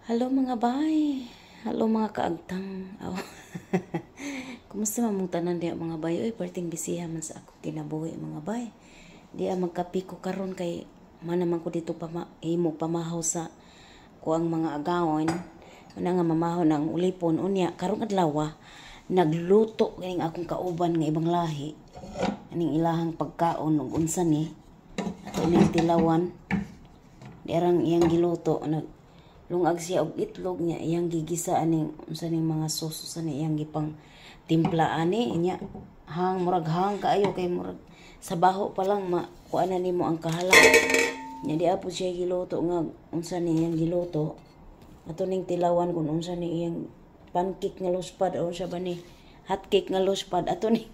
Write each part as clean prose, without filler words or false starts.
Hello mga bay. Hello mga kaagtang. Aw. Kumusta man mong tanan diha mga bay? Oy, perting bisiha man sa ako kinabuhi mga bay. Diha magkape ko karon kay man naman ko dito himo pamahaw sa kuang mga agawon. Una nga mamahaw na ang ulipon unya karong adlaw nagluto kining akong kauban nga ibang lahi. Aning ilahang pagkaon ug unsa ni ato ning tilawan. Diarang iyang giluto nag lungag siya og itlog niya iyang gigisa aning unsa ning mga sauce sa ni iyang gipang timpla ani niya hang murag hang kaayo kay murag sa baho pa lang makuan na nimo ang kahalang niya. Di po siya giluto nga unsa ni iyang giluto ato ning tilawan kung unsa ni iyang pancake nga luspad o unsa ba ni hot cake nga luspad ato ni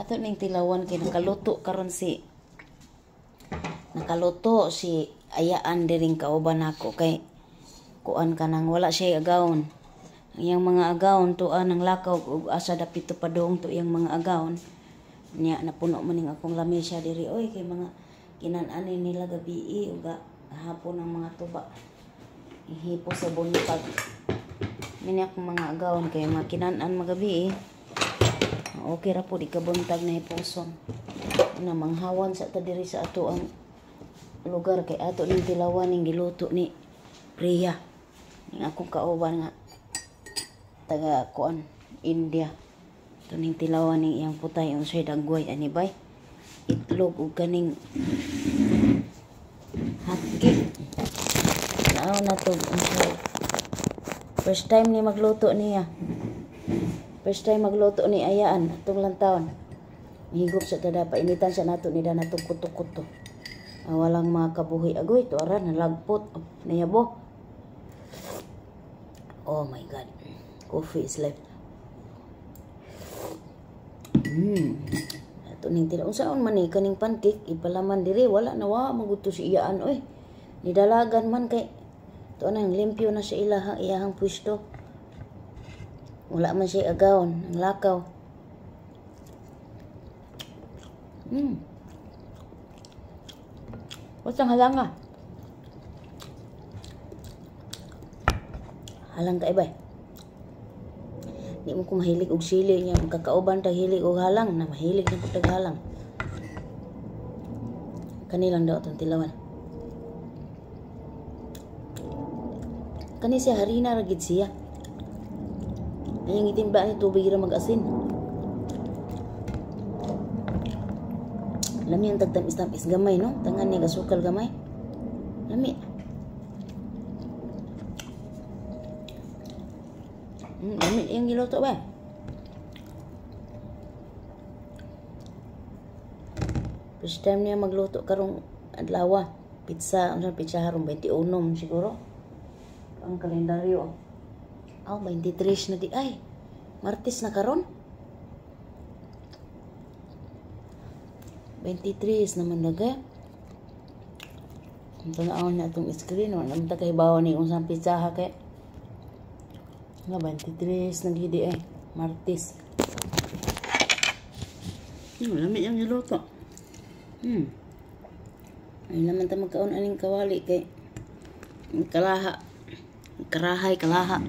ato ning tilawan kay nakaluto karon si nakaluto si ayaan diring kauban nako kay kuan kanang wala siya agawon. Ang iyang mga agawon tuan ang lakaw ug asa dapito padung to iyang mga agawon. Niya napuno man ning akong lamesa diri oy kay mga kinan-anin nila gabii ug hapon ang mga tuba. Ihipo sa buntag. Mini akong mga agawon kay mga kinan-an magabi. Okay ra po di ka buntag na hipuson. Na manghawan sa ta diri sa ato ang lugar kay ato ning tilawan ning giluto ni Priya. Ning akong kauban nga taga kuan India. Ato ning tilawan ning iyang putay unsay dagway ani bay. Itlog ug kaning hot cake. Nao na to unsay first time ni magluto niya. First time magluto ni ayaan atong lantawon. Mihigop sa tada painitan sa nato ni danatong kuto-kuto. Walang mga kabuhi agoy to ara nalagpot nayabo. Oh my God. Coffee is life. Ato ning tila unsaon man ni kaning pancake ipalaman diri wala na wa maguto si iyaan oy. Nidalagan man kay to nang limpyo na sa ilaha iyahang pwesto. Wala man siya agawon ang lakaw. Wasang halanga. Halang ka ibay. Di mo ko mahilig og sili niya. Magkakauban tag hilig og halang. Na mahilig na po tag halang. Kanilang daw itong tilawan. Kani siya harina ragid siya. Ay, ang itimba ni tubig ra mag-asin. Lami ang tagtamis-tamis gamay, no? Tangan niya gasukal gamay. Lami. Lami yung giluto ba? First time niya magluto karong adlaw. Pizza, ano pizza harong 21 siguro. Ang kalendaryo. Aw, 23 na di ay. Martes na karon. 23 naman lagay. Ang tanawon na itong screen. Wala naman kahibaw ni unsang pizza ha kay. Nga 23 nagidi eh. Martes. Lami yung giluto. Ay naman ta magkaon aning kawali kay kalaha. Karahay kalaha.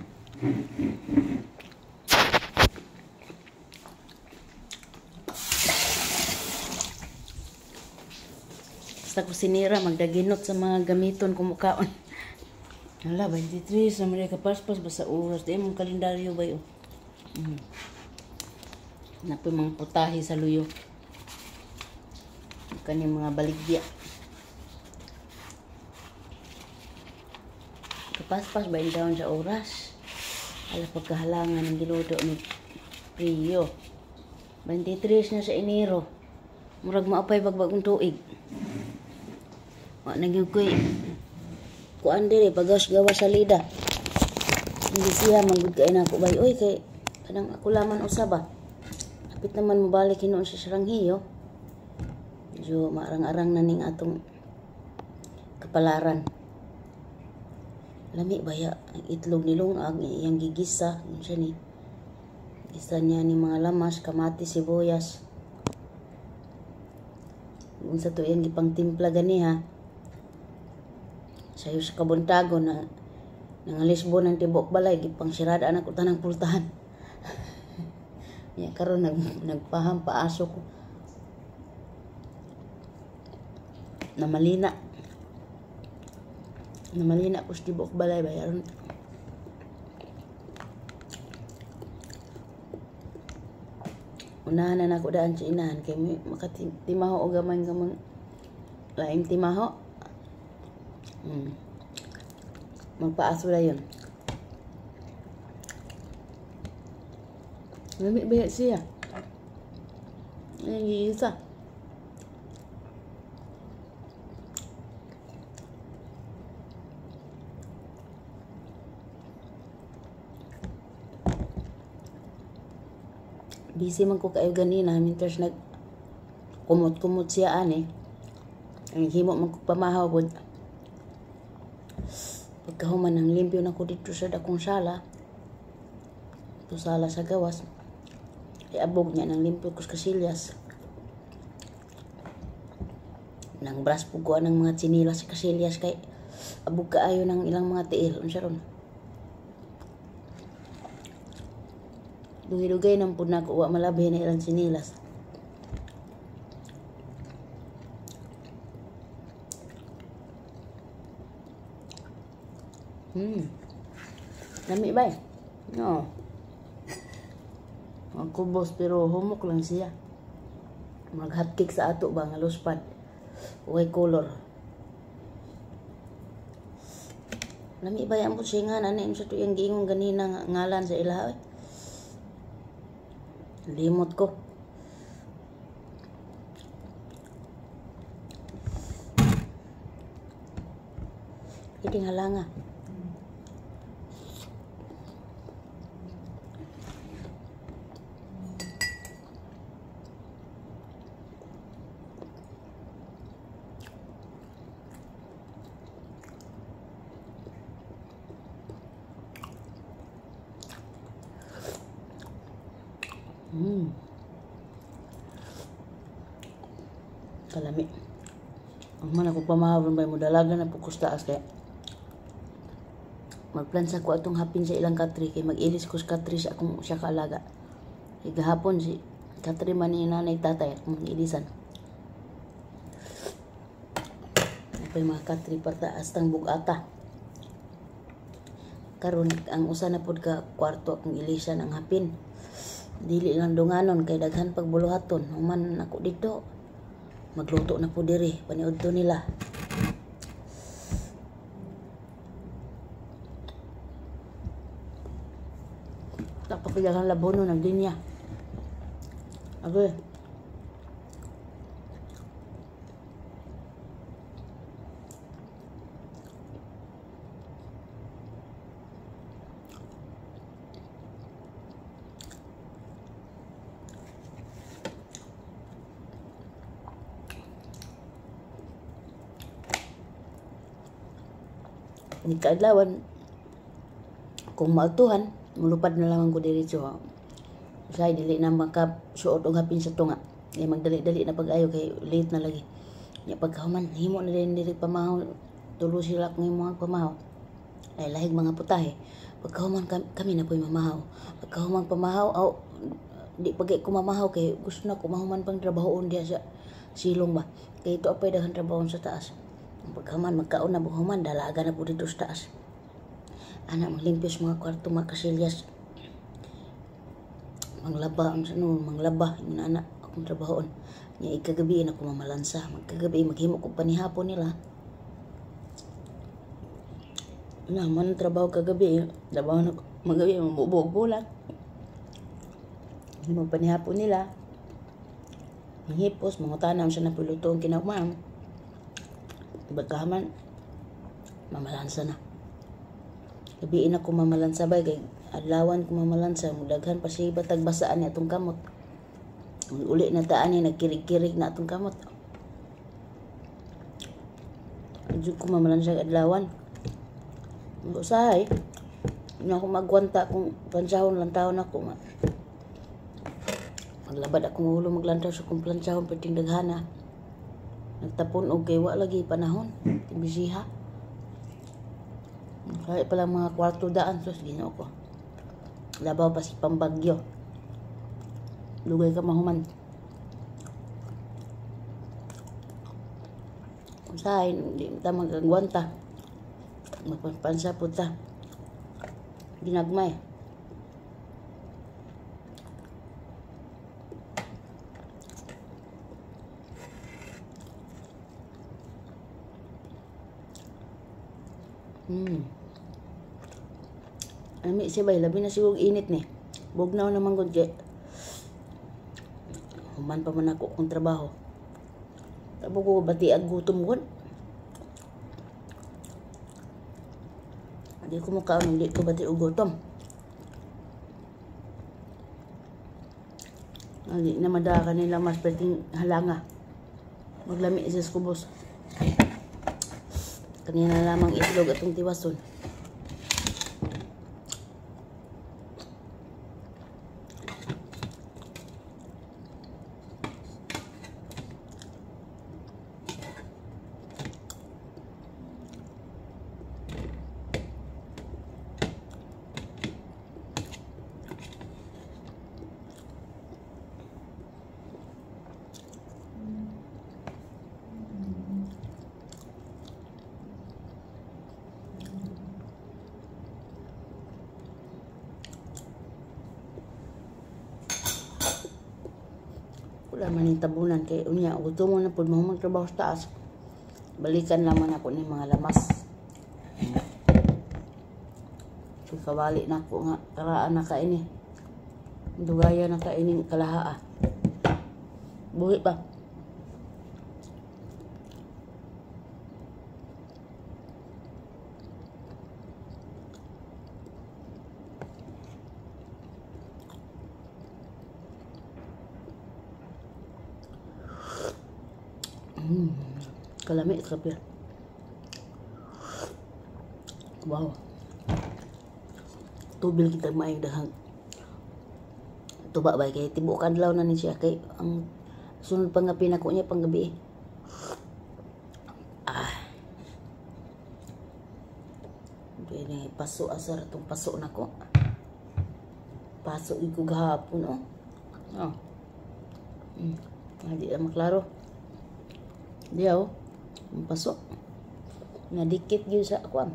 Sa kusinira magdaginot sa mga gamiton kumukaon. Hala, 23 sa mga kapaspas ba sa oras. Di mong kalendaryo ba yun? Napoy mga putahe sa luyo. Kani mga baligya. Kapaspas ba yung sa oras? Hala, pagkahalangan ng giluto ni Priyo. 23 na sa Enero. Murag maapay bagbagong tuig. Wa na gyud koy kuan diri pagawas gawas sa lida. Hindi siya manggod kay nako bay oy kay kanang ako laman usa ba. Hapit naman mobalik hinuon sa saranghiyo. Medyo maarang-arang na ning atong kapalaran. Lami baya ang itlog ni lungag iyang gigisa unsa ni. Gisa niya ni mga lamas, kamatis, sibuyas. Unsa to iyang gipangtimpla gani ha. Sayo sa kabuntago na nangalisbo ng tibok balay, gipang sirada na ko tanang pultahan. Ya karon nagpaham paaso ko. Namalina. Namalina ko sa tibok balay bayaron. Unahan na nako daan sa inahan kay makatimaho og gamay gamang laing timaho. Magpaaso na yun. Lami ba siya? Ay, isa. Busy man ko kayo ganina, mintas nag kumot-kumot siya ani. Ang himo man ko pamahaw pod. Pagkahuman ang limpyo na ko dito sa dakong sala. Ito sala sa gawas. Iabog niya ng limpyo ko sa kasilyas. Nang bras po ko ng mga tsinilas sa kasilyas kay abog kaayo ng ilang mga tiil. Unsa ron? Dugay-dugay nang pud nako wa malabhi na ilang tsinilas. Lami ba eh? No. Ang kubos pero humok lang siya. Mag hotcake sa ato ba nga luspad. Way color. Lami ba ang putsingan ani sa tuyang giingon ganina nga ngalan sa ilaha eh. Limot ko. Iting halanga. Kalami. Ang man ako pamaharon ba mo dalaga na po taas kaya magplansa ko atong hapin sa ilang katri kay mag-ilis ko sa katri sa akong siya kaalaga. Kay gahapon si katri man ni nanay tatay akong ilisan. Apay mga katri partaas tang bugata. Karon ang usa na pud ka kwarto akong ilisan ang hapin. Dili lang dunganon kay daghan pagbuluhaton. Human ako dito. Magluto na po diri, paniudto nila. Tapos labono nagdinya. Agay. Ni kaadlawan kung mautuhan mulupad na lamang ko diretso. Usahay dili na makasuot og hapin sa tunga. Kay magdali-dali na pag-ayo kay late na lagi. Nya pagkahuman himo na din diri pamahaw, tulo sila kung imong pamahaw. Ay lahig mga putahe. Pagkahuman kami na po'y mamahaw. Pagkahuman pamahaw aw di pagay ko mamahaw kay gusto na ko mahuman pang trabahoon diha sa silong ba. Kay ito apay daghan trabahoon sa taas. Pagkahuman magkaon na buhuman dalaga na po dito sa taas. Ana maglimpyos mga kwarto mga kasilyas. Manglaba unsa no manglaba ingon ana akong trabahoon. Nya ikagabi na ko mamalansa, magkagabi maghimo ko panihapon nila. Na man trabaho kagabi, trabaho na magabi mabubog bulat. Himo panihapon nila. Manghipos mangutana unsa na pulutoon kinaugmaan. Pagkahaman mamalansa na. Gabiin ako mamalansa bay kay adlawan ko mamalansa daghan pa siya batag basaan ni atong kamot. Uli na taan ni nagkirig-kirig na atong kamot. Adyo ko mamalansa adlawan. Usahay na ako magwanta kung plansahon lang taon ako. Maglabad akong ulo maglantaw sa kung plansahon perting daghana. Nagtapon og kay wa lagi panahon, bisiha. Kaya pala mga kwarto daan, sus, Ginoo ko. Labaw pa si pambagyo. Dugay ka mahuman. Usahay, hindi ta magagwanta. Magpansa po ta. Ginagmay. Ami siya bay, labi na siguro init ni. Bugnaw naman gud kay human pa man ako kung trabaho. Tabo ko bati ang gutom gud. Hindi ko mukaon, hindi ko bati og gutom. Hindi na madara kanila mas perting halanga. Maglami sa kubos. Kanina lamang itlog atong tiwason. Wala man yung tabunan kay unya gusto mo na pud mo magtrabaho sa taas. Balikan naman ako ni mga lamas. So kawali na ako nga karaan na kaini. Dugaya na kaining kalahaa. Buhi pa. Kalami kape. Wow. Tubil kita maayong daghang tuba ba kay tibuok adlaw na ni siya kay ang sunod pa nga pinako niya panggabi. Ah. Dili paso asar tong paso nako. Paso ko gahapon oh. Oh. Di na maklaro. Di oh. Ang paso. Nadikit gyud sa akuan.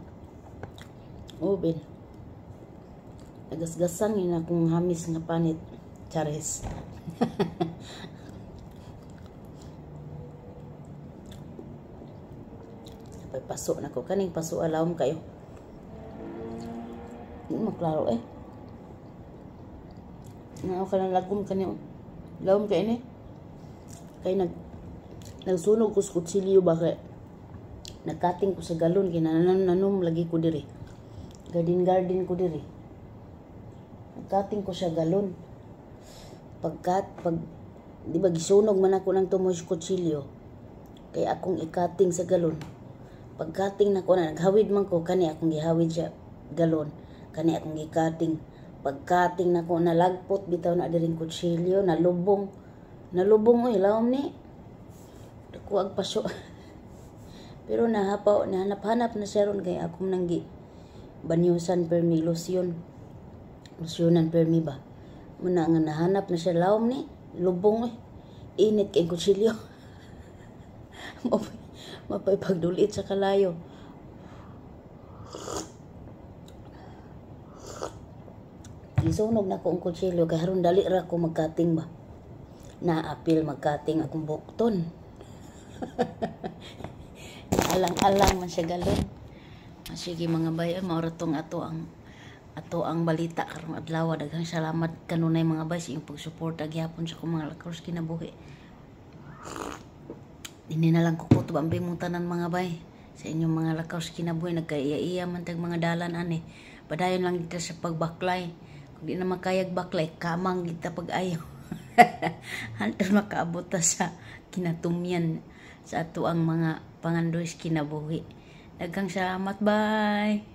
Oven. Nagasgasan yun akong hamis nga panit. Charis. Napay paso na ko. Kaning paso alawm kayo. Hindi maklaro eh. Nao ka ng lagom kanyo. Lawom kayo ni. Kay nagsunog ko sa kutsilyo ba kay nagkating ko sa galon kay nanom lagi ko diri. Garden garden ko diri. Nagkating ko sa galon. Pagkat pag di ba gisunog man ako ng tumoy sa kutsilyo kay akong ikating sa galon. Pagkating nako na naghawid man ko kani akong gihawid sa galon, kani akong gikating. Pagkating nako nalagpot bitaw na diring kutsilyo, nalubong. Nalubong oy lawom ni. Dako ag paso. Pero nahapaw, nahanap-hanap na siya ron kay akong nanggi banyusan permi lotion. Losyonan permi ba. Muna nga nahanap na siya lawom ni, lubong eh. Init kay kutsilyo. Mapay pagdulit sa kalayo. Gisunog na ko ang kutsilyo kay haron dali ra ko magkating ba. Naapil magkating akong bukton. Alang-alang man siya galon. Sige mga bay, maura tong ato ang balita karong adlaw. Daghang salamat kanunay mga bay sa inyong pagsuporta gihapon sa akong mga lakros kinabuhi. Dinhi na lang ko kutob ang bimong tanan mga bay sa inyong mga lakros kinabuhi. Nagkaiya-iya man tag mga dalan ani. Padayon lang kita sa pagbaklay. Kung di na makayag baklay, kamang kita pag-ayo. Hantos makaabot ta sa kinatumyan sa ato ang mga pangandoy kinabuhi. Daghang salamat, bye.